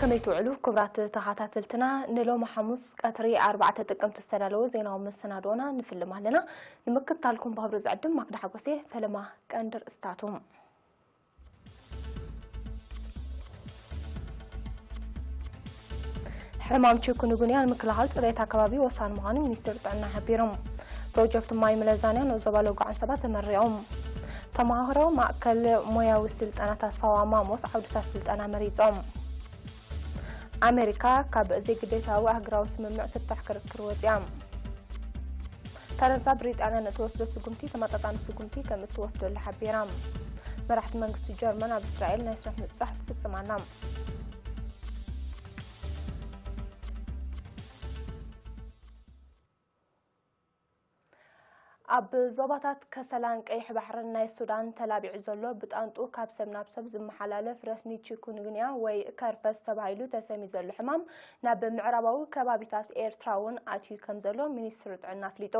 ከመይ ትውዕሉ ክቡራት ተኸታተልትና? ንሎሚ ሓሙስ ቀትሪ ኣርባዕተ ጥቅምቲ ዝተዳለወ ዜናዊ መሰናድኦና ንፍልም ኣለና። ንምክትታልኩም ብኽብሪ ዝዕድም ማክዳ ሓጎሴ። ፈለማ ቀንዲ ርእስታቱ። ሕማም ቺኩንጉንያ ንምክልኻል ጽሬት ኣከባቢ ወሳኒ ምዃኑ ሚኒስትር ጥዕና ሓቢሮም። ፕሮጀክት ማይ መለዛንያ ንዞባ ሎጎ ዓንሰባ ተመሪቖም። ተመሃሮ ማእከል ሞያዊ ስልጠናታት ሳዋ ማሞስ ዓውድታት ስልጠና መሪጾም። ኣሜሪካ ካብ ዘይግዴታዊ ኣህጉራዊ ስምምዕ ፍታሕ ክርክር ወጺኣ። ፈረንሳ ብሪጣንያ ንእትወስዶ ስጉምቲ ተመጣጣኒ ስጉምቲ ከም እትወስደሉ ሓቢራ። መራሕቲ መንግስቲ ጀርመን ኣብ እስራኤል ናይ ስራሕ ምብጻሕ ትፍጽም ኣላ። ኣብ ዞባታት ከሰላን ቀይሕ ባሕርን ናይ ሱዳን ተላቢዑ ዘሎ ብጣንጡ ካብ ሰብ ናብ ሰብ ዝመሓላለፍ ረስኒ ቺኩንጉንያ ወይ ከርፐስ ተባሂሉ ተሰምዩ ዘሎ ሕማም ናብ ምዕራባዊ ከባቢታት ኤርትራ እውን ኣትዩ ከም ዘሎ ሚኒስትሪ ጥዕና ኣፍሊጡ።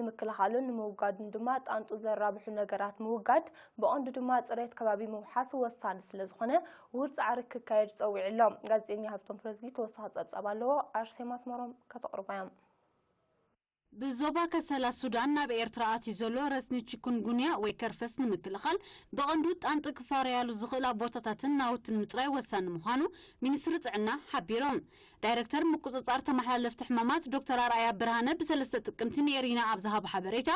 ንምክልኻሉን ንምውጋዱን ድማ ጣንጡ ዘራብሑ ነገራት ምውጋድ፣ ብቐንዱ ድማ ጽሬት ከባቢ ምውሓስ ወሳኒ ስለ ዝኾነ ውሁድ ጻዕሪ ክካየድ ጸዊዑ ኣሎ። ጋዜጠኛ ሃብቶም ፍረዝጊ ተወሳኺ ጸብጻብ ኣለዎ፣ ኣርሴማ ኣስመሮም ከተቕርቦ እያ። ብዞባ ከሰላ ሱዳን ናብ ኤርትራ ኣትዩ ዘሎ ረስኒ ቺኩንጉንያ ወይ ከርፈስ ንምክልኻል ብቐንዱ ጣንጢ ክፋረያሉ ዝኽእላ ቦታታትን ናውትን ምጽራይ ወሳኒ ምዃኑ ሚኒስትሪ ጥዕና ሓቢሩ። ዳይረክተር ምቁጽጻር ተመሓላለፍቲ ሕማማት ዶክተር ኣርኣያ ብርሃነ ብሰለስተ ጥቅምቲ ንኤሪና ኣብ ዝሃቦ ሓበሬታ፣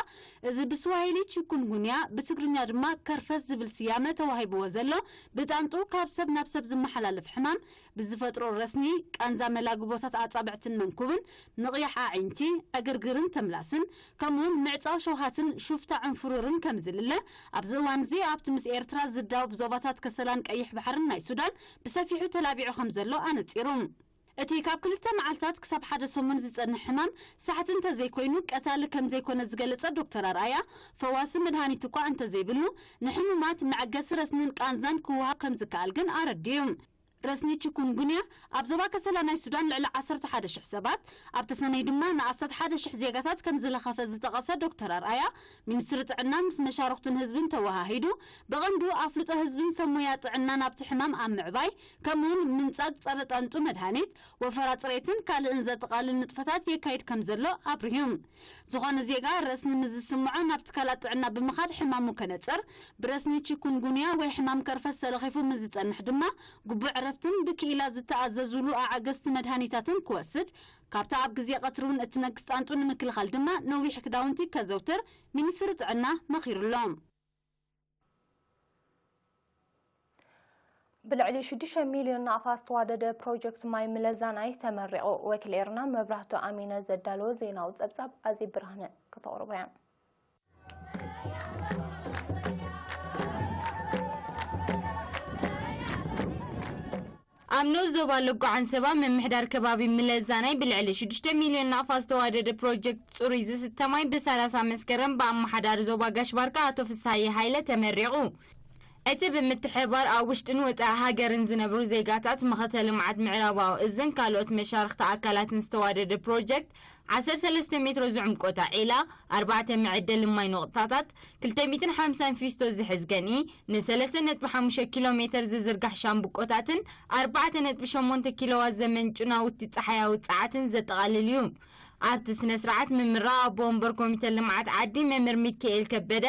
እዚ ብስዋሂሊ ቺኩንጉንያ ብትግርኛ ድማ ከርፈስ ዝብል ስያመ ተዋሂብዎ ዘሎ ብጣንጡ ካብ ሰብ ናብ ሰብ ዝመሓላለፍ ሕማም ብዝፈጥሮ ረስኒ፣ ቃንዛ መላግቦታት ኣጻብዕትን መንኩብን፣ ምቕያሕ ኣዒንቲ፣ ዕግርግርን ተምላስን፣ ከምኡውን ምዕጻው ሸውሃትን ሹፍታ ዕንፍሩርን ከም ዝልለ፣ ኣብዚ እዋን እዚ ኣብቲ ምስ ኤርትራ ዝዳወብ ዞባታት ከሰላን ቀይሕ ባሕርን ናይ ሱዳን ብሰፊሑ ተላቢዑ ከም ዘሎ ኣነጺሩ። እቲ ካብ ክልተ መዓልታት ክሳብ ሓደ ሰሙን ዝጸንሕ ሕማም ሳሕቲ እንተዘይኮይኑ ቀታሊ ከም ዘይኮነ ዝገለጸ ዶክተር ኣርኣያ፣ ፈዋሲ መድሃኒት እኳ እንተዘይብሉ፣ ንሕሙማት መዐገሲ ረስንን ቃንዛን ክወሃብ ከም ዝከኣል ግን ኣረዲኡ። ረስኒ ቺኩንጉንያ ኣብ ዞባ ከሰላ ናይ ሱዳን ልዕሊ ዓሰርተ ሓደ ሽሕ ሰባት፣ ኣብ ተሰነይ ድማ ንኣስታት ሓደ ሽሕ ዜጋታት ከም ዝለኸፈ ዝጠቐሰ ዶክተር ኣርኣያ፣ ሚኒስትሪ ጥዕና ምስ መሻርኽቱን ህዝብን ተወሃሂዱ፣ ብቐንዱ ኣፍልጦ ህዝብን ሰብ ሞያ ጥዕናን ኣብቲ ሕማም ኣብ ምዕባይ፣ ከምኡውን ምንጻግ ጸረ ጣንጡ መድሃኒት፣ ወፈራ ጽሬትን ካልእን ዘጠቓልል ንጥፈታት የካይድ ከም ዘሎ ኣብሪሁ። ዝኾነ ዜጋ ረስኒ ምስ ዝስምዖ ናብ ትካላት ጥዕና ብምኻድ ሕማሙ ከነጽር፣ ብረስኒ ቺኩንጉንያ ወይ ሕማም ከርፈስ ተለኺፉ ምስ ዝጸንሕ ድማ ግቡእ ዕረፍትን ብክኢላ ዝተኣዘዙሉ ኣዕገዝቲ መድሃኒታትን ክወስድ፣ ካብታ ኣብ ግዜ ቀትሪ እውን እትነግስ ጣንጡ ንምክልኻል ድማ ነዊሕ ክዳውንቲ ከዘውትር ሚኒስትሪ ጥዕና መኺሩ ኣሎ። ብልዕሊ ሽዱሽተ ሚልዮን ናቕፋ ዝተዋደደ ፕሮጀክት ማይ ምለዛናይ ተመሪቑ። ወኪል ኤርና መብራህቱ ኣሚነ ዘዳለዎ ዜናዊ ጸብጻብ ኣዜብ ብርሃነ ከተቕርቦ እያ። ኣብ ንኡስ ዞባ ሎጎ ዓንሰባ ምምሕዳር ከባቢ ምለዛናይ ብልዕሊ ሽዱሽተ ሚልዮን ናቕፋ ዝተዋደደ ፕሮጀክት ጽሩይ ዝስተ ማይ ብሰላሳ መስከረም ብኣመሓዳሪ ዞባ ጋሽ ባርካ ኣቶ ፍስሃየ ሃይለ ተመሪቑ። እቲ ብምትሕብባር ኣብ ውሽጥን ወጻኢ ሃገርን ዝነብሩ ዜጋታት መኸተ ልምዓት ምዕራባዊ እዝን ካልኦት መሻርኽቲ ኣካላትን ዝተዋደደ ፕሮጀክት ዓሰርተ ሰለስተ ሜትሮ ዝዕምቆታ ዒላ፣ ኣርባዕተ መዐደሊ ማይ ነቑጣታት፣ ክልተ ሚእትን ሓምሳን ፊስቶ ዝሕዝ ገንኢ፣ ንሰለስተ ነጥቢ ሓሙሽተ ኪሎ ሜተር ዝዝርጋሕ ሻምብቆታትን ኣርባዕተ ነጥቢ ሸሞንተ ኪሎዋት ዘመንጩ ናውቲ ጸሓያዊ ጸዓትን ዘጠቓልል እዩ። ኣብቲ ስነ ስርዓት ምምራቕ ኣቦ ወንበር ኮሚተ ልምዓት ዓዲ መምህር ሚካኤል ከበደ፣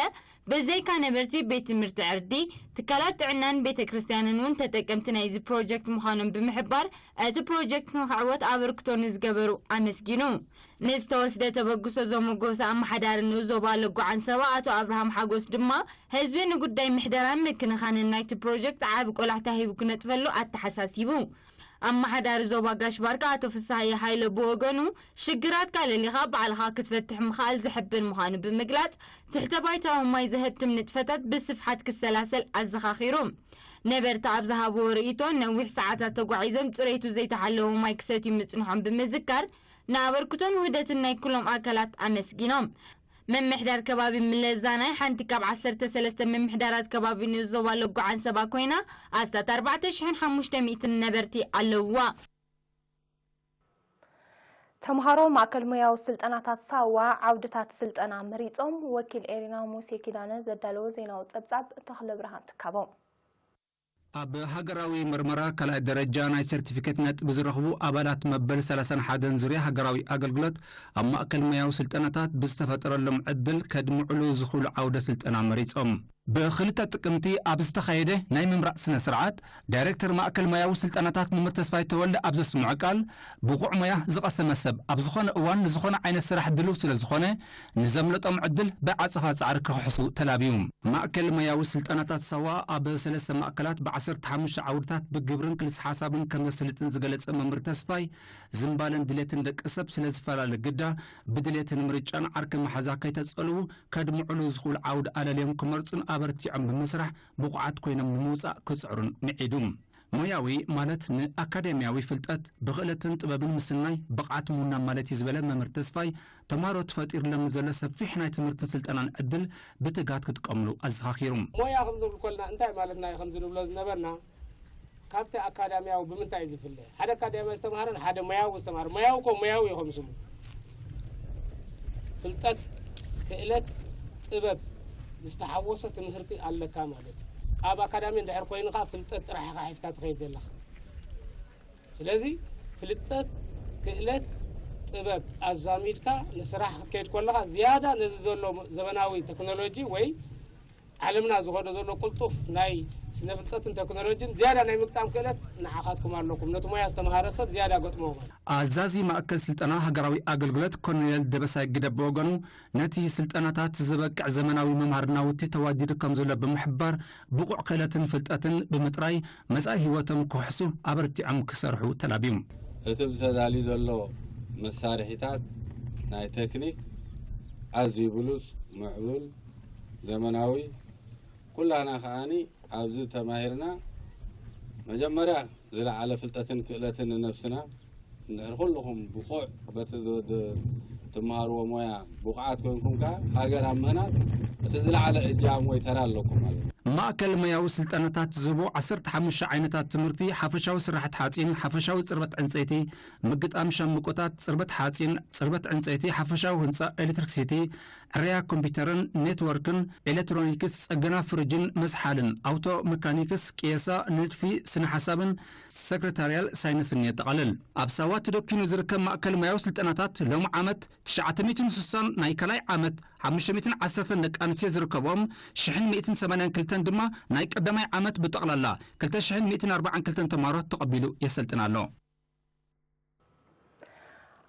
ብዘይካ ነበርቲ ቤት ትምህርቲ ዕርዲ፣ ትካላት ጥዕናን ቤተ ክርስቲያንን እውን ተጠቀምቲ ናይዚ ፕሮጀክት ምዃኖም ብምሕባር፣ እቲ ፕሮጀክት ንኽዕወት ኣበርክቶ ንዝገበሩ ኣመስጊኑ። ንዝተወስደ ተበግሶ ዘሞገሰ ኣመሓዳሪ ንኡስ ዞባ ሎጎ ዓንሰባ ኣቶ ኣብርሃም ሓጎስ ድማ፣ ህዝቢ ንጉዳይ ምሕደራን ምክንኻንን ናይቲ ፕሮጀክት ዓቢ ቆላሕታ ሂቡ ክነጥፈሉ ኣተሓሳሲቡ። ኣመሓዳሪ ዞባ ጋሽ ባርካ ኣቶ ፍስሃየ ሃይለ ብወገኑ፣ ሽግራትካ ለሊኻ ባዕልኻ ክትፈትሕ ምኽኣል ዘሕብን ምዃኑ ብምግላጽ፣ ትሕተ ባይታዊ ማይ ዘህብትም ንጥፈታት ብስፍሓት ክሰላሰል ኣዘኻኺሩ። ነበርቲ ኣብ ዝሃብዎ ርእይቶ፣ ነዊሕ ሰዓታት ተጓዒዞም ጽሬቱ ዘይተሓለወ ማይ ክሰትዩ ምጽንሖም ብምዝካር፣ ንኣበርክቶን ውህደትን ናይ ኩሎም ኣካላት ኣመስጊኖም። ምምሕዳር ከባቢ ምለዛናይ ሓንቲ ካብ ዓሰርተ ሰለስተ ምምሕዳራት ከባቢ ንኡስ ዞባ ሎጎ ዓንሰባ ኮይና፣ ኣስታት ኣርባዕተ ሽሕን ሓሙሽተ ሚእትን ነበርቲ ኣለውዋ። ተምሃሮ ማእከል ሞያዊ ስልጠናታት ሳዋ ዓውድታት ስልጠና መሪጾም። ወኪል ኤሪና ሙሴ ኪዳነ ዘዳለዎ ዜናዊ ጸብጻብ ተኽለ ብርሃን ትካቦ። ኣብ ሃገራዊ መርመራ ካልኣይ ደረጃ ናይ ሰርቲፊኬት ነጥቢ ዝረኽቡ ኣባላት መበል ሰላሳን ሓደን ዙርያ ሃገራዊ ኣገልግሎት ኣብ ማእከል ሞያዊ ስልጠናታት ብዝተፈጠረሎም ዕድል ከድምዕሉ ዝኽእሉ ዓውደ ስልጠና መሪጾም። ብክልተ ጥቅምቲ ኣብ ዝተኻየደ ናይ ምምራቕ ስነ ስርዓት፣ ዳይሬክተር ማእከል ሞያዊ ስልጠናታት መምህር ተስፋይ ተወልደ ኣብ ዘስምዖ ቃል፣ ብቑዕ ሞያ ዝቐሰመ ሰብ ኣብ ዝኾነ እዋን ንዝኾነ ዓይነት ስራሕ ድልው ስለ ዝኾነ፣ ንዘምለጦም ዕድል ብዓጸፋ ጻዕሪ ክኽሕሱ ተላብዩ። ማእከል ሞያዊ ስልጠናታት ሳዋ ኣብ ሰለስተ ማእከላት ብዓሰርተ ሓሙሽተ ዓውድታት ብግብርን ክልስ ሓሳብን ከም ዘስልጥን ዝገለጸ መምህር ተስፋይ፣ ዝንባለን ድሌትን ደቂ ሰብ ስለ ዝፈላለ ግዳ፣ ብድሌትን ምርጫን ዓርኪ መሓዛ ከይተጸልዉ ከድምዕሉ ዝኽእሉ ዓውዲ ኣለልዮም ክመርጹን ኣበርቲዖም ብምስራሕ ብቑዓት ኮይኖም ንምውጻእ ክጽዕሩን ምዒዱ። ሞያዊ ማለት ንኣካዳሚያዊ ፍልጠት ብኽእለትን ጥበብን ምስናይ ብቕዓት ምውናን ማለት እዩ ዝበለ መምህር ተስፋይ፣ ተምሃሮ ተፈጢሩሎም ንዘሎ ሰፊሕ ናይ ትምህርትን ስልጠናን ዕድል ብትግሃት ክጥቀምሉ ኣዘኻኺሩ። ሞያ ከም ዝብል ኮልና እንታይ ማለትና እዩ ከም ዝንብሎ ዝነበርና፣ ካብቲ ኣካዳሚያዊ ብምንታይ እዩ ዝፍለ? ሓደ ኣካዳሚያዊ ዝተምሃረን ሓደ ሞያዊ ዝተምሃረ፣ ሞያዊ እኮ ሞያዊ እዩ ከም ስሙ። ፍልጠት፣ ክእለት፣ ጥበብ ዝተሓወሶ ትምህርቲ ኣለካ ማለት እዩ። ኣብ ኣካዳሚ እንድሕር ኮይንካ ፍልጠት ጥራሕ ኢኻ ሒዝካ ትኸይድ ዘለኻ። ስለዚ ፍልጠት፣ ክእለት፣ ጥበብ ኣዛሚድካ ንስራሕ ክትከይድ ከለኻ ዝያዳ ነዚ ዘሎ ዘመናዊ ቴክኖሎጂ ወይ ዓለምና ዝኸዶ ዘሎ ቅልጡፍ ናይ ስነ ፍልጠትን ቴክኖሎጂን ዝያዳ ናይ ምግጣም ክእለት ንዓኻትኩም ኣለኩም። ነቲ ሞያ ዝተምሃረ ሰብ ዝያዳ ገጥሞ ማለት። ኣዛዚ ማእከል ስልጠና ሃገራዊ ኣገልግሎት ኮሎኔል ደበሳይ ግደ ብወገኑ፣ ነቲ ስልጠናታት ዝበቅዕ ዘመናዊ መምሃሪ ናውቲ ተዋዲዱ ከም ዘሎ ብምሕባር፣ ብቑዕ ክእለትን ፍልጠትን ብምጥራይ መጻኢ ህይወቶም ክውሕሱ ኣበርቲዖም ክሰርሑ ተላብዩ። እቲ ብተዳልዩ ዘሎ መሳርሒታት ናይ ቴክኒክ ኣዝዩ ብሉጽ፣ ምዕቡል፣ ዘመናዊ፣ ኩላና ከኣኒ ኣብዚ ተማሂርና መጀመርያ ዝለዓለ ፍልጠትን ክእለትን ንነብስና እንድሕር ኩልኹም ብቑዕ በቲ ዝ-፣ ዝ-፣ ትመሃርዎ ሞያ ብቑዓት ኮይንኩም ከኣ ሃገር ኣብ ምህናጽ እቲ ዝለዓለ እጃም ወይ ተራ ኣለኩም ማለት እዩ። ማእከል ሞያዊ ስልጠናታት ዝህቡ ዓሰርተ ሓሙሽተ ዓይነታት ትምህርቲ፣ ሓፈሻዊ ስራሕቲ ሓጺን፣ ሓፈሻዊ ጽርበት ዕንጸይቲ፣ ምግጣም ሻምብቆታት፣ ጽርበት ሓጺን፣ ጽርበት ዕንጸይቲ፣ ሓፈሻዊ ህንጻ፣ ኤሌክትሪክሲቲ፣ ዕረያ ኮምፒውተርን ኔትወርክን፣ ኤሌክትሮኒክስ፣ ጸገና ፍሪጅን መዝሓልን፣ ኣውቶ መካኒክስ፣ ቅየሳ፣ ንድፊ፣ ስነ ሓሳብን ሰክረታርያል ሳይንስን የጠቓልል። ኣብ ሳዋ ተደኪኑ ዝርከብ ማእከል ሞያዊ ስልጠናታት ሎሚ ዓመት ትሽዓተ ሚእትን ስሳን ናይ ካልኣይ ዓመት ሓሙሽተ ሚእትን ዓሰርተን ደቂ ኣንስትዮ ዝርከብኦም ሽሕን ሚእትን ሰማንያን ክልተን ድማ ናይ ቀዳማይ ዓመት ብጠቕላላ ክልተ ሽሕን ሚእትን ኣርባዓን ክልተን ተምሃሮ ተቐቢሉ የሰልጥን ኣሎ።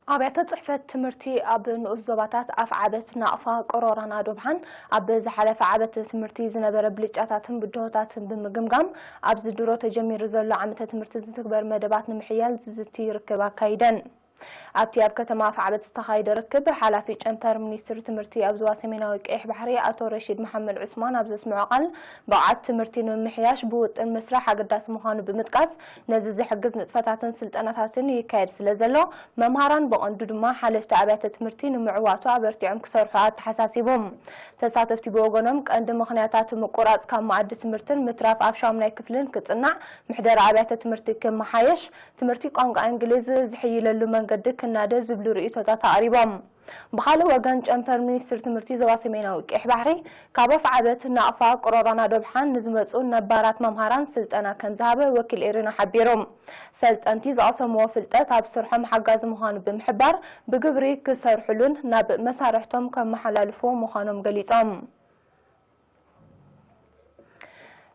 ኣብያተ ጽሕፈት ትምህርቲ ኣብ ንኡስ ዞባታት ኣፍዓበት፣ ናቕፋ፣ ቅሮራን ኣዶብሓን ኣብ ዝሓለፈ ዓመተ ትምህርቲ ዝነበረ ብልጫታትን ብድሆታትን ብምግምጋም ኣብዚ ድሮ ተጀሚሩ ዘሎ ዓመተ ትምህርቲ ዝትግበር መደባት ንምሕያል ዝዝቲ ርክብ ኣካይደን። ኣብቲ ኣብ ከተማ ኣፍዓበት ዝተኻየደ ርክብ ሓላፊ ጨንፈር ሚኒስትሪ ትምህርቲ ኣብ ዞባ ሰሜናዊ ቀይሕ ባሕሪ ኣቶ ረሺድ መሓመድ ዑስማን ኣብ ዘስምዖ ቃል፣ ብቕዓት ትምህርቲ ንምምሕያሽ ብውጥን ምስራሕ ኣገዳሲ ምዃኑ ብምጥቃስ፣ ነዚ ዝሕግዝ ንጥፈታትን ስልጠናታትን ይካየድ ስለ ዘሎ፣ መምሃራን ብቐንዱ ድማ ሓለፍቲ ኣብያተ ትምህርቲ ንምዕዋቱ ኣበርቲዖም ክሰርሑ ኣተሓሳሲቡ። ተሳተፍቲ ብወገኖም፣ ቀንዲ ምኽንያታት ምቁራጽ ካብ መኣዲ ትምህርትን ምትራፍ ኣብ ሻሙናይ ክፍልን ክጽናዕ፣ ምሕደራ ኣብያተ ትምህርቲ ክመሓየሽ፣ ትምህርቲ ቋንቋ እንግሊዝ ዝሕይለሉ መንገዲ ክናደ ዝብሉ ርእይቶታት ኣቕሪቦም። ብኻልእ ወገን፣ ጨንፈር ሚኒስትሪ ትምህርቲ ዞባ ሰሜናዊ ቀይሕ ባሕሪ፣ ካብ ኣፍዓበት፣ ናቕፋ፣ ቅሮራን ኣዶብሓን ንዝመጹ ነባራት መምሃራን ስልጠና ከም ዝሃበ ወኪል ኤሪና ሓቢሩ። ሰልጠንቲ ዝቐሰምዎ ፍልጠት ኣብ ስርሖም ሓጋዚ ምዃኑ ብምሕባር፣ ብግብሪ ክሰርሕሉን ናብ መሳርሕቶም ከመሓላልፍዎ ምዃኖም ገሊጾም።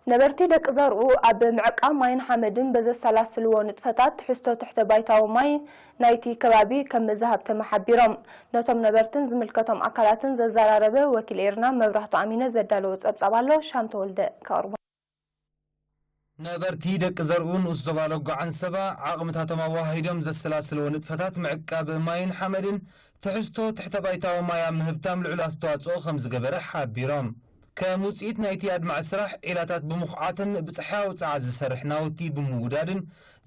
ነበርቲ ደቂ ዘርኡ ኣብ ምዕቃብ ማይን ሓመድን በዘሰላስልዎ ንጥፈታት ትሕዝቶ ትሕተ ባይታዊ ማይ ናይቲ ከባቢ ከም ዝሃብተመ ሓቢሮም። ነቶም ነበርትን ዝምልከቶም ኣካላትን ዘዘራረበ ወኪል ኤርና መብራህቱ ኣሚነ ዘዳለዎ ጸብጻብ ኣሎ፣ ሻም ተወልደ ከቕርቦ። ነበርቲ ደቂ ዘርኡ ንኡስ ዞባ ሎጎ ዓንሰባ ዓቕምታቶም ኣወሃሂዶም ዘሰላስልዎ ንጥፈታት ምዕቃብ ማይን ሓመድን ትሕዝቶ ትሕተ ባይታዊ ማይ ኣብ ምህብታም ልዑል ኣስተዋጽኦ ከም ዝገበረ ሓቢሮም። ከም ውጽኢት ናይቲ ኣድማዒ ስራሕ፣ ዒላታት ብምኹዓትን ብጸሓያዊ ጸዓት ዝሰርሕ ናውቲ ብምውዳድን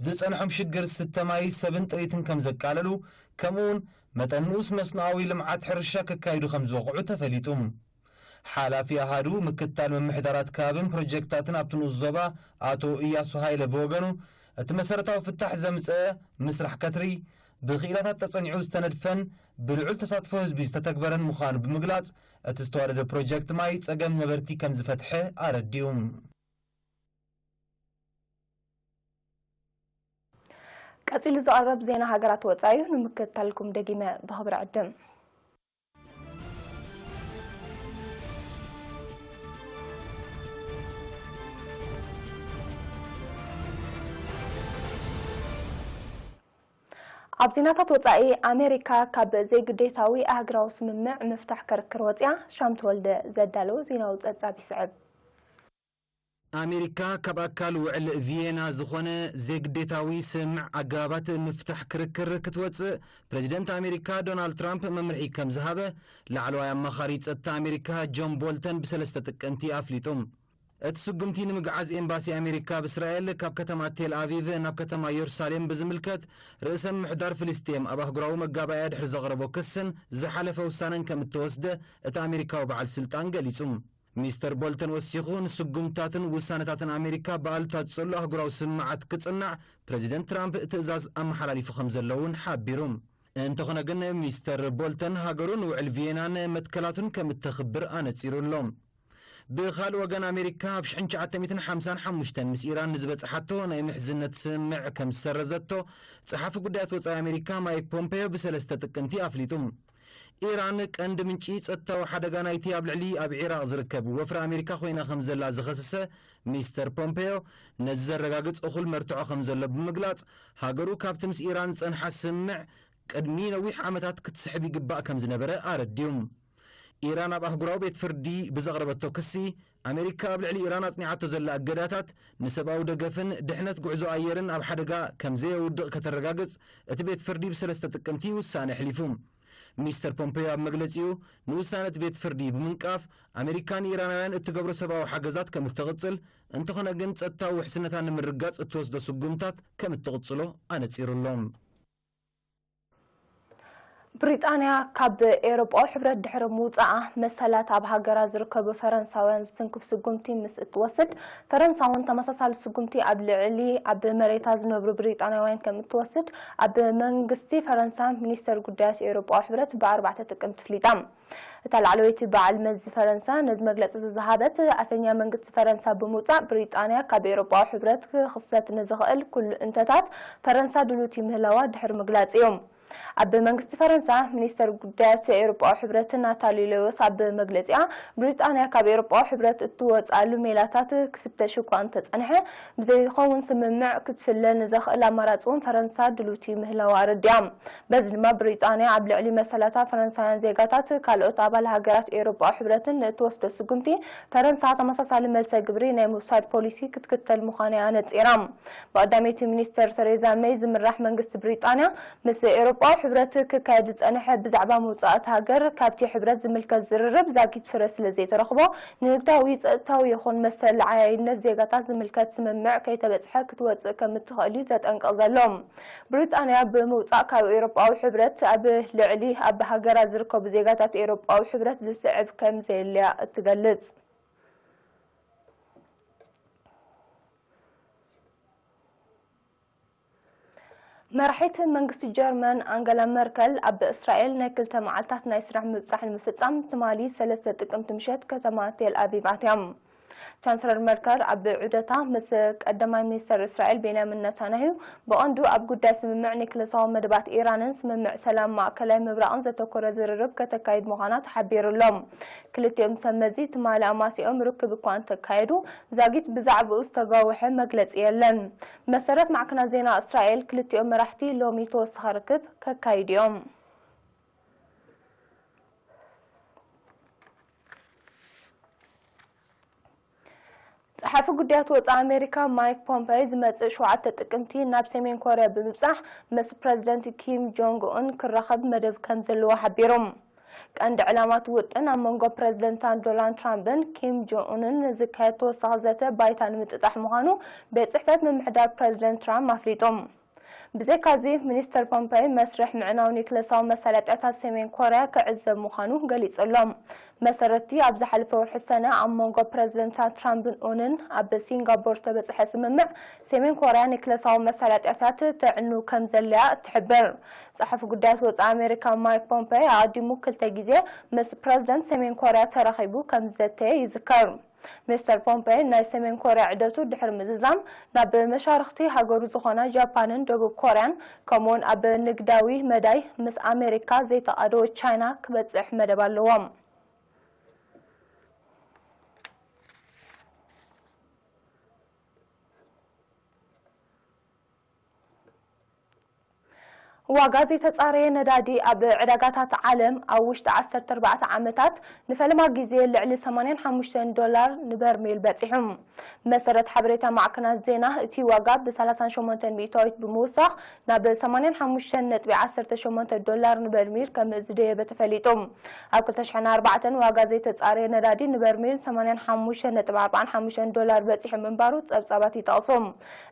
ዝጸንሖም ሽግር ዝስተ ማይ፣ ሰብን ጥሪትን ከም ዘቃለሉ፣ ከምኡውን መጠን ንኡስ መስኖኣዊ ልምዓት ሕርሻ ከካይዱ ከም ዝበቕዑ ተፈሊጡ። ሓላፊ ኣሃዱ ምክትታል ምምሕዳራት ከባብን ፕሮጀክታትን ኣብቲ ንኡስ ዞባ ኣቶ እያሱ ሃይለ ብወገኑ፣ እቲ መሰረታዊ ፍታሕ ዘምጸአ ምስራሕ ከትሪ፣ ብክኢላታት ተጸኒዑ ዝተነድፈን ብልዑል ተሳትፎ ህዝቢ ዝተተግበረን ምዃኑ ብምግላጽ፣ እቲ ዝተዋደደ ፕሮጀክት ማይ ጸገም ነበርቲ ከም ዝፈትሐ ኣረዲኡ። ቀጺሉ ዝቐርብ ዜና ሃገራት ወጻኢ እዩ፣ ንምክትታልኩም ደጊመ ብኽብሪ ዕድም። ኣብ ዜናታት ወጻኢ፣ ኣሜሪካ ካብ ዘይግዴታዊ ኣህጉራዊ ስምምዕ ምፍታሕ ክርክር ወጽያ። ሻም ተወልደ ዘዳለወ ዜናዊ ጸብጻብ ይስዕብ። ኣሜሪካ ካብ ኣካል ውዕል ቪየና ዝኾነ ዘይግዴታዊ ስምምዕ ኣገባባት ምፍታሕ ክርክር ክትወጽእ ፕሬዚደንት ኣሜሪካ ዶናልድ ትራምፕ መምርሒ ከም ዝሃበ ላዕለዋይ ኣማኻሪ ጸጥታ ኣሜሪካ ጆን ቦልተን ብሰለስተ ጥቅምቲ ኣፍሊጡ። እቲ ስጉምቲ ንምግዓዝ ኤምባሲ ኣሜሪካ ኣብ እስራኤል ካብ ከተማ ቴል ኣቪቭ ናብ ከተማ የሩሳሌም ብዝምልከት ርእሰ ምምሕዳር ፍልስጤም ኣብ ኣህጉራዊ መጋባእያ ድሕሪ ዘቕረቦ ክስን ዝሓለፈ ውሳነን ከም እተወስደ እቲ ኣሜሪካዊ በዓል ስልጣን ገሊጹ። ሚስተር ቦልተን ወሲኹ፣ ንስጉምትታትን ውሳነታትን ኣሜሪካ ብኣሉታ ዝጸሉ ኣህጉራዊ ስምምዓት ክጽናዕ ፕረዚደንት ትራምፕ ትእዛዝ ኣመሓላሊፉ ከም ዘሎ እውን ሓቢሩ። እንተኾነ ግን፣ ሚስተር ቦልተን ሃገሩ ንውዕል ቪየናን መትከላቱን ከም እተኽብር ኣነጺሩ ኣሎ። ብኻልእ ወገን፣ ኣሜሪካ ኣብ ሽሕን ትሽዓተ ሚእትን ሓምሳን ሓሙሽተን ምስ ኢራን ንዝበጽሓቶ ናይ ምሕዝነት ስምምዕ ከም ዝሰረዘቶ ጸሓፊ ጉዳያት ወጻኢ ኣሜሪካ ማይክ ፖምፔዮ ብሰለስተ ጥቅምቲ ኣፍሊጡ። ኢራን ቀንዲ ምንጪ ጸጥታዊ ሓደጋ ናይቲ ኣብ ልዕሊ ኣብ ዒራቕ ዝርከብ ወፍሪ ኣሜሪካ ኮይና ከም ዘላ ዝኸሰሰ ሚስተር ፖምፔዮ፣ ነዚ ዘረጋግጽ እኹል መርትዖ ከም ዘሎ ብምግላጽ፣ ሃገሩ ካብቲ ምስ ኢራን ዝጸንሓ ስምምዕ ቅድሚ ነዊሕ ዓመታት ክትስሕብ ይግባእ ከም ዝነበረ ኣረዲኡ። ኢራን ኣብ ኣህጉራዊ ቤት ፍርዲ ብዘቕረበቶ ክሲ፣ ኣሜሪካ ኣብ ልዕሊ ኢራን ኣጽኒዓቶ ዘላ እገዳታት ንሰብኣዊ ደገፍን ድሕነት ጉዕዞ ኣየርን ኣብ ሓደጋ ከም ዘየውድቕ ከተረጋግጽ፣ እቲ ቤት ፍርዲ ብሰለስተ ጥቅምቲ ውሳነ ኣሕሊፉ። ሚስተር ፖምፔዮ ኣብ መግለጺኡ፣ ንውሳነ እቲ ቤት ፍርዲ ብምንቃፍ፣ ኣሜሪካ ንኢራናውያን እትገብሮ ሰብኣዊ ሓገዛት ከም እትቕጽል፣ እንተኾነ ግን ጸጥታዊ ውሕስነታ ንምርጋጽ እትወስዶ ስጉምታት ከም እትቕጽሎ ኣነጺሩ ኣሎ። ብሪጣንያ ካብ ኤውሮጳዊ ሕብረት ድሕሪ ምውጻኣ፣ መሰላት ኣብ ሃገራ ዝርከቡ ፈረንሳውያን ዝትንክፍ ስጉምቲ ምስ እትወስድ፣ ፈረንሳ እውን ተመሳሳሊ ስጉምቲ ኣብ ልዕሊ ኣብ መሬታ ዝነብሩ ብሪጣንያውያን ከም እትወስድ ኣብ መንግስቲ ፈረንሳ ሚኒስተር ጉዳያት ኤውሮጳዊ ሕብረት ብኣርባዕተ ጥቅምቲ ኣፍሊጣ። እታ ላዕለወይቲ በዓል መዚ ፈረንሳ ነዚ መግለጺ እዚ ዝሃበት፣ ኣፈኛ መንግስቲ ፈረንሳ ብምውጻእ ብሪጣንያ ካብ ኤውሮጳዊ ሕብረት ክኽሰት ንዝኽእል ኩሉ እንተታት ፈረንሳ ድሉቲ ምህላዋ ድሕሪ ምግላጽ እዩ። ኣብ መንግስቲ ፈረንሳ ሚኒስተር ጉዳያት ኤውሮጳዊ ሕብረት ናታሊ ሌዎስ ኣብ መግለጺኣ፣ ብሪጣንያ ካብ ኤውሮጳዊ ሕብረት እትወጻሉ ሜላታት ክፍተሽ እኳ እንተጸንሐ፣ ብዘይኸውን ስምምዕ ክትፍለ ንዘኽእል ኣማራጺ እውን ፈረንሳ ድሉቲ ምህላዋ ኣረዲኣ። በዚ ድማ ብሪጣንያ ኣብ ልዕሊ መሰላታ ፈረንሳውያን ዜጋታት ካልኦት ኣባል ሃገራት ኤውሮጳዊ ሕብረትን ንእትወስዶ ስጉምቲ፣ ፈረንሳ ተመሳሳሊ መልሰ ግብሪ ናይ ምውሳድ ፖሊሲ ክትክተል ምዃና እያ ነጺራ። ብቐዳመይቲ ሚኒስተር ተሬዛ መይ ዝምራሕ መንግስቲ ብሪጣንያ፣ ምስ ኤውሮጳዊ ሕብረት ክካየድ ዝጸንሐ ብዛዕባ ምውጻእ እታ ሃገር ካብቲ ሕብረት ዝምልከት ዝርርብ ዛጊት ፍረ ስለ ዘይተረኽቦ፣ ንንግዳዊ፣ ጸጥታዊ ይኹን መሰል ዓያይነት ዜጋታት ዝምልከት ስምምዕ ከይተበጽሐ ክትወጽእ ከም እትኽእል እዩ ዘጠንቅቕ ዘሎ። ብሪጣንያ ብምውጻእ ካብ ኤውሮጳዊ ሕብረት ኣብ ልዕሊ ኣብ ሃገራ ዝርከቡ ዜጋታት ኤውሮጳዊ ሕብረት ዝስዕብ ከም ዘየለያ እትገልጽ። መራሒት መንግስቲ ጀርመን ኣንገላ መርከል ኣብ እስራኤል ናይ ክልተ መዓልታት ናይ ስራሕ ምብጻሕ ንምፍጻም ትማሊ ሰለስተ ጥቅምቲ ምሸት ከተማ ቴል ኣቪቭ ኣትያ። ቻንስለር መርከል ኣብ ዑደታ ምስ ቀዳማይ ሚኒስተር እስራኤል ቤንያሚን ነታንያሁ ብቐንዱ ኣብ ጉዳይ ስምምዕ ኒክለሳዊ መደባት ኢራንን ስምምዕ ሰላም ማእከላይ ምብራቕን ዘተኮረ ዝርርብ ከተካይድ ምዃና ተሓቢሩ ኣሎ። ክልቲኦም ሰብ መዚ ትማሊ ኣማሲኦም ርክብ እኳ እንተካየዱ፣ ዛጊት ብዛዕባኡ ዝተጋወሐ መግለጺ የለን። መሰረት ማዕከናት ዜና እስራኤል፣ ክልቲኦም መራሕቲ ሎሚ ተወሳኺ ርክብ ከካይዱ እዮም። ጸሓፊ ጉዳያት ወጻኢ ኣሜሪካ ማይክ ፖምፐይ ዝመጽእ ሸውዓተ ጥቅምቲ ናብ ሰሜን ኮርያ ብምብጻሕ ምስ ፕረዚደንት ኪም ጆንግ ኡን ክራኸብ መደብ ከም ዘለዎ ሓቢሩ። ቀንዲ ዕላማ እቲ ውጥን ኣብ መንጎ ፕረዚደንት ዶናልድ ትራምፕን ኪም ጆን ኡንን ንዝካየድ ተወሳኺ ዘተ ባይታ ንምጥጣሕ ምዃኑ ቤት ጽሕፈት ምምሕዳር ፕረዚደንት ትራምፕ ኣፍሊጡ። ብዘይካዚ፣ ሚኒስተር ፖምፐይ መስርሕ ምዕናው ኒክለሳዊ መሳለጥያታት ሰሜን ኮርያ ክዕዘብ ምዃኑ ገሊጹ ኣሎ። መሰረትቲ ኣብ ዝሓለፈ ወርሒ ሰነ ኣብ መንጎ ፕረዚደንታት ትራምፕን ኡንን ኣብ ሲንጋፖር ዝተበጽሐ ስምምዕ፣ ሰሜን ኮርያ ኒክለሳዊ መሳለጥያታት ተዕኑ ከም ዘላያ ትሕብር። ጸሓፊ ጉዳያት ወጻኢ ኣሜሪካ ማይክ ፖምፐይ ኣቐዲሙ ክልተ ግዜ ምስ ፕረዚደንት ሰሜን ኮርያ ተራኺቡ ከም ዝዘተየ ይዝከር። ሚስተር ፖምፔይ ናይ ሰሜን ኮርያ ዕደቱ ድሕሪ ምዝዛም፣ ናብ መሻርኽቲ ሃገሩ ዝኾና ጃፓንን ደቡብ ኮርያን፣ ከምኡውን ኣብ ንግዳዊ መዳይ ምስ ኣሜሪካ ዘይተቓደወት ቻይና ክበጽሕ መደብ ኣለዎ። ዋጋ ዘይተጻረየ ነዳዲ ኣብ ዕዳጋታት ዓለም ኣብ ውሽጢ ዓሰርተ ኣርባዕተ ዓመታት ንፈለማ ግዜ ልዕሊ ሰማንያን ሓሙሽተን ዶላር ንበርሜል በጺሑ። መሰረት ሓበሬታ ማዕከናት ዜና፣ እቲ ዋጋ ብ ሰላሳን ሸሞንተን ሚእታዊት ብምውሳኽ ናብ ሰማንያን ሓሙሽተን ነጥቢ ዓሰርተ ሸሞንተ ዶላር ንበርሜል ከም ዝደየበ ተፈሊጡ። ኣብ ክልተ ሽሕን ኣርባዕተን ዋጋ ዘይተጻረየ ነዳዲ ንበርሜል ሰማንያን ሓሙሽተን ነጥቢ ኣርባዓን ሓሙሽተን ዶላር በጺሑ ምንባሩ ጸብጻባት ይጠቕሱ።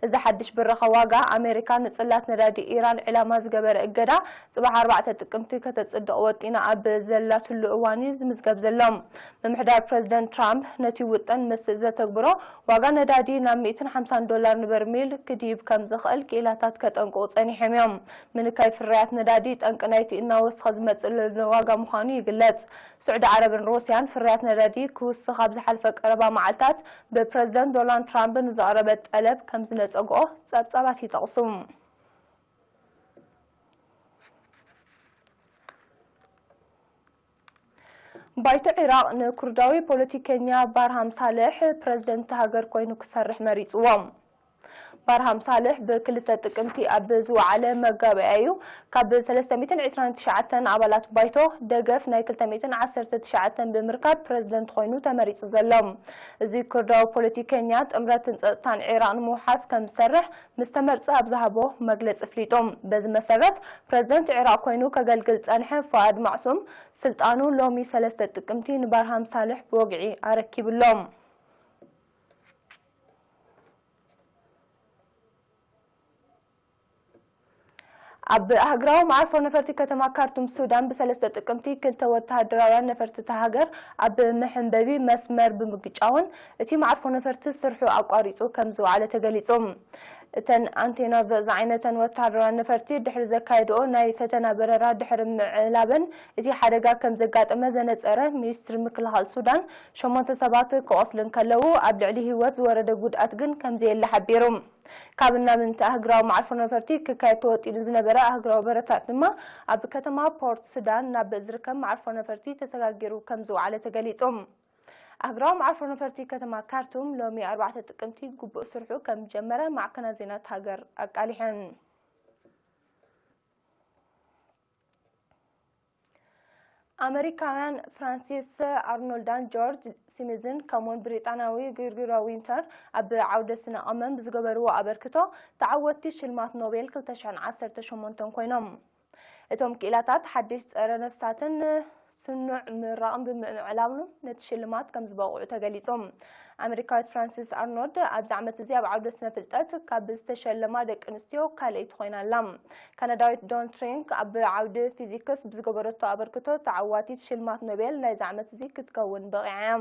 እዚ ሓድሽ ብራኸ ዋጋ፣ ኣሜሪካ ንጽላት ነዳዲ ኢራን ዕላማ ዝገበረ እገዳ ጽባሕ ኣርባዕተ ጥቅምቲ ከተጽድቕ ወጢና ኣብ ዘላትሉ እዋን እዩ ዝምዝገብ ዘሎ። ምምሕዳር ፕረዚደንት ትራምፕ ነቲ ውጥን ምስ ዘተግብሮ፣ ዋጋ ነዳዲ ናብ ሚእትን ሓምሳን ዶላር ንበርሚል ክድይብ ከም ዝኽእል ክኢላታት ከጠንቅቑ ጸኒሖም እዮም። ምንካይ ፍርያት ነዳዲ ጠንቂ ናይቲ እናወሰኸ ዝመጽእ ዘሎ ዋጋ ምዃኑ ይግለጽ። ስዑዲ ዓረብን ሩስያን ፍርያት ነዳዲ ክውስኽ ኣብ ዝሓለፈ ቀረባ መዓልታት ብፕረዚደንት ዶናልድ ትራምፕ ንዘቕረበ ጠለብ ከም ዝነጸግኦ ጸብጻባት ይጠቕሱ። ባይቶ ዒራቕ ንኩርዳዊ ፖለቲከኛ ባርሃም ሳልሕ ፕረዚደንት ሃገር ኮይኑ ክሰርሕ መሪጽዎ። ባርሃም ሳልሕ ብክልተ ጥቅምቲ ኣብ ዝወዓለ መጋቢያ እዩ ካብ ሰለስተ ሚእትን ዕስራን ትሽዓተን ኣባላት ባይቶ ደገፍ ናይ ክልተ ሚእትን ዓሰርተ ትሽዓተን ብምርካብ ፕረዚደንት ኮይኑ ተመሪጹ ዘሎ። እዚ ኩርዳዊ ፖለቲከኛ ጥምረትን ጸጥታን ዒራቕ ንምውሓስ ከም ዝሰርሕ ምስ ተመርጸ ኣብ ዝሃቦ መግለጺ ኣፍሊጡ። በዚ መሰረት ፕረዚደንት ዒራቕ ኮይኑ ከገልግል ዝጸንሐ ፉኣድ ማዕሱም ስልጣኑ ሎሚ ሰለስተ ጥቅምቲ ንባርሃም ሳልሕ ብወግዒ ኣረኪብሎም። ኣብ ሃገራዊ መዓርፎ ነፈርቲ ከተማ ካርቱም ሱዳን ብሰለስተ ጥቅምቲ ክልተ ወተሃደራውያን ነፈርቲ እታ ሃገር ኣብ መሐንበቢ መስመር ብምግጫውን እቲ መዓርፎ ነፈርቲ ስርሑ ኣቋሪጹ ከም ዝወዓለ ተገሊጹ። እተን ኣንቶኖቭ ዝዓይነተን ወተሃደራውያን ነፈርቲ ድሕሪ ዘካየድኦ ናይ ፈተና በረራ ድሕሪ ምዕላበን እቲ ሓደጋ ከም ዘጋጠመ ዘነጸረ ሚኒስትሪ ምክልኻል ሱዳን፣ ሸሞንተ ሰባት ክቖስሉ እንከለዉ ኣብ ልዕሊ ህይወት ዝወረደ ጉድኣት ግን ከም ዘየለ ሓቢሩ። ካብ እናብን እቲ ኣህጉራዊ መዓርፎ ነፈርቲ ክካየድ ተወጢኑ ዝነበረ ኣህጉራዊ በረራታት ድማ ኣብ ከተማ ፖርት ሱዳን ናብ ዝርከብ መዓርፎ ነፈርቲ ተሰጋጊሩ ከም ዝወዓለ ተገሊጹ። ኣህጉራዊ መዓርፎ ነፈርቲ ከተማ ካርቱም ሎሚ ኣርባዕተ ጥቅምቲ ግቡእ ስርሑ ከም ዝጀመረ ማዕከናት ዜና እታ ሃገር ኣቃሊሐን። ኣመሪካውያን ፍራንሲስ ኣርኖልዳን ጆርጅ ስሚዝን ከምኡውን ብሪጣንያዊ ግርግራ ዊንተር ኣብ ዓውደ ስነ ቀመም ብዝገበርዎ ኣበርክቶ ተዓወትቲ ሽልማት ኖቤል ክልተ ሽሕን ዓሰርተ ሸሞንተን ኮይኖም። እቶም ክኢላታት ሓድሽ ጸረ ነፍሳትን ስኑዕ ምራቕን ብምዕላሉ ነቲ ሽልማት ከም ዝበቕዑ ተገሊጹ። ኣመሪካዊት ፍራንሲስ ኣርኖልድ ኣብዚ ዓመት እዚ ኣብ ዓውደ ስነ ፍልጠት ካብ ዝተሸለማ ደቂ ኣንስትዮ ካልኣይቲ ኮይና ኣላ። ካናዳዊት ዶን ትሪንክ ኣብ ዓውዲ ፊዚክስ ብዝገበረቶ ኣበርክቶ ተዓዋቲት ሽልማት ኖቤል ናይዚ ዓመት እዚ ክትከውን በቒዓ እያ።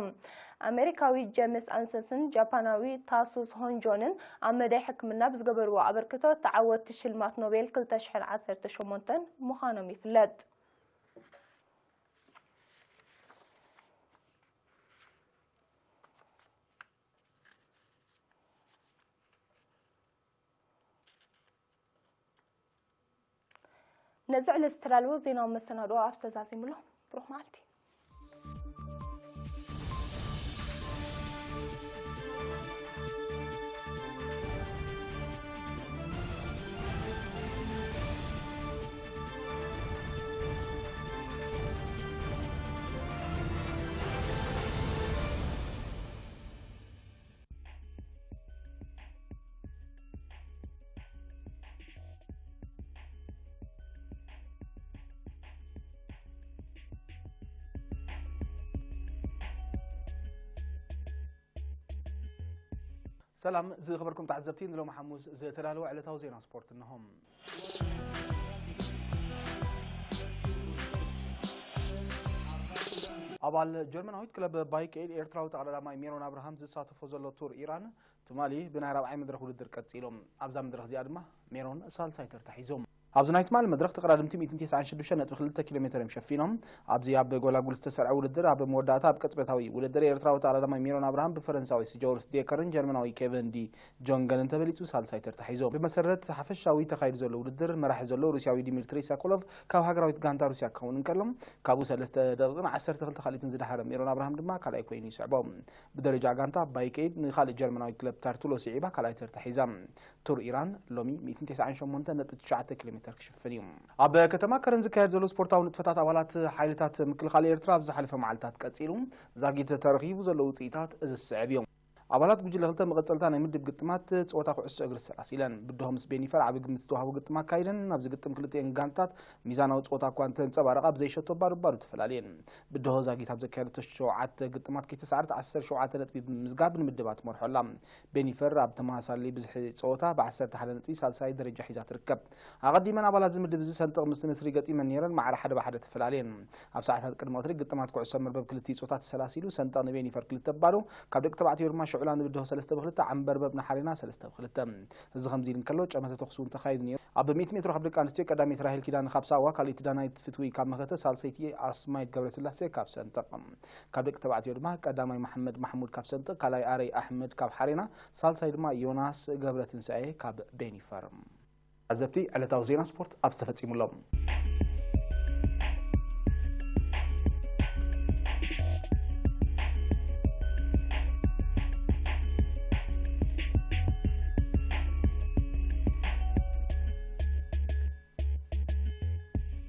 ኣሜሪካዊ ጀምስ ኣንሰስን ጃፓናዊ ታሱስ ሆንጆንን ኣብ መዳይ ሕክምና ብዝገበርዎ ኣበርክቶ ተዓወትቲ ሽልማት ኖቤል ክልተ ሽሕን ዓሰርተ ሸሞንተን ምዃኖም ይፍለጥ። ነዚ ዕለት ዝተዳለወ ዜናዊ መሰናድኦ ኣብ ዝተዛዚሙሉ። ብሩኽ መዓልቲ። ሰላም ዝኸበርኩም ተዓዘብቲ፣ ንሎሚ ሓሙስ ዝተዳለወ ዕለታዊ ዜና ስፖርት እነሆ። ኣባል ጀርመናዊት ክለብ ባይክ ኤል ኤርትራዊ ተቐዳዳማይ ሜሮን ኣብርሃም ዝሳተፎ ዘሎ ቱር ኢራን ትማሊ ብናይ ራብዓይ መድረኽ ውድድር ቀጺሉ። ኣብዛ መድረኽ እዚኣ ድማ ሜሮን ሳልሳይ ተርታ ሒዙ። ኣብዚ ናይ ትማሊ መድረኽ ተቐዳድምቲ ሚእትን ተስዓን ሽዱሽተ ነጥቢ ክልተ ኪሎ ሜተር እዮም ሸፊኖም። ኣብዚ ኣብ ጎላጉል ዝተሰርዐ ውድድር ኣብ መወዳእታ ኣብ ቅጽበታዊ ውድድር ኤርትራዊ ተቐዳዳማይ ሜሮን ኣብርሃም ብፈረንሳዊ ስጆርስ ዴከርን ጀርመናዊ ኬቨን ዲ ጆንገንን ተበሊጹ ሳልሳይ ተርታ ሒዞ። ብመሰረት ሓፈሻዊ ተኻይዱ ዘሎ ውድድር መራሒ ዘሎ ሩስያዊ ዲሚትሪ ሳኮሎቭ ካብ ሃገራዊት ጋንታ ሩስያ ክኸውን እንከሎ፣ ካብኡ ሰለስተ ደቂቕን ዓሰርተ ክልተ ካልኢትን ዝደሓረ ሜሮን ኣብርሃም ድማ ካልኣይ ኮይኑ ይስዕቦ። ብደረጃ ጋንታ ባይከይድ ንኻልእ ጀርመናዊ ክለብ ታርቱሎ ስዒባ ካልኣይ ተርታ ሒዛ። ቱር ኢራን ሎሚ ሚእትን ተስዓን ሸሞንተ ነጥቢ ትሽዓተ ኪሎ ሜተር ክሽፍን እዩ። ኣብ ከተማ ከረን ዝካየድ ዘሎ ስፖርታዊ ንጥፈታት ኣባላት ሓይልታት ምክልኻል ኤርትራ ኣብ ዝሓለፈ መዓልታት ቀጺሉ። ዛጊት ተረኺቡ ዘሎ ውጽኢታት እዚ ዝስዕብ እዮም። ኣባላት ጉጅለ ክልተ መቐጸልታ ናይ ምድብ ግጥማት ጸወታ ኩዕሶ እግሪ ሰላሲለን። ብድሆ ምስ ቤኒፈር ዓቢ ግምት ዝተዋህቦ ግጥም ኣካይደን። ኣብዚ ግጥም ክልቲኤን ጋንታት ሚዛናዊ ጸወታ እኳ እንተንጸባረቓ፣ ብዘይሸቶ ባዶ ባዶ ተፈላልየን። ብድሆ ዛጊት ኣብ ዘካየደቶ ሸውዓተ ግጥማት ከይተሳዕረት ዓሰርተ ሸውዓተ ነጥቢ ብምምዝጋብ ንምድባ ትመርሖ ኣላ። ቤኒፈር ኣብ ተመሳሳሊ ብዝሒ ጸወታ ብ ዓሰርተ ሓደ ነጥቢ ሳልሳይ ደረጃ ሒዛ ትርከብ። ኣቐዲመን ኣባላት እዚ ምድብ እዚ ሰንጠቕ ምስቲ ንስሪ ገጢመን ነይረን፣ ማዕረ ሓደ ብ ሓደ ተፈላልየን። ኣብ ሰዓታት ቅድሚ ቀትሪ ግጥማት ኩዕሶ መርበብ ክልቲኡ ጾታ ተሰላሲሉ፣ ሰንጠቕ ንቤኒፈር ክልተ ብ ባዶ፣ ካብ ደቂ ተባዕትዮ ድማ ሽዑላ ንብድሆ ሰለስተ ብ ክልተ፣ ዓምበርበብ ንሓሬና ሰለስተ ብ ክልተ። እዚ ከምዚ ኢሉ እንከሎ፣ ጨመተ ተኹሲ እውን ተኻይዱ ነይሩ። ኣብ ሚእቲ ሜትሮ ካብ ደቂ ኣንስትዮ ቀዳመይቲ ራሄል ኪዳነ ካብ ሳዋ፣ ካልኣይቲ ዳናይት ፍትዊ ካብ መኸተ፣ ሳልሰይቲ ኣስማይት ገብረስላሴ ካብ ሰንጠቕ። ካብ ደቂ ተባዕትዮ ድማ ቀዳማይ መሓመድ ማሕሙድ ካብ ሰንጠቕ፣ ካልኣይ ኣረይ ኣሕመድ ካብ ሓሬና፣ ሳልሳይ ድማ ዮናስ ገብረትንሳኤ ካብ ቤኒፈር። ዓዘብቲ፣ ዕለታዊ ዜና ስፖርት ኣብዚ ተፈጺሙ ኣሎ።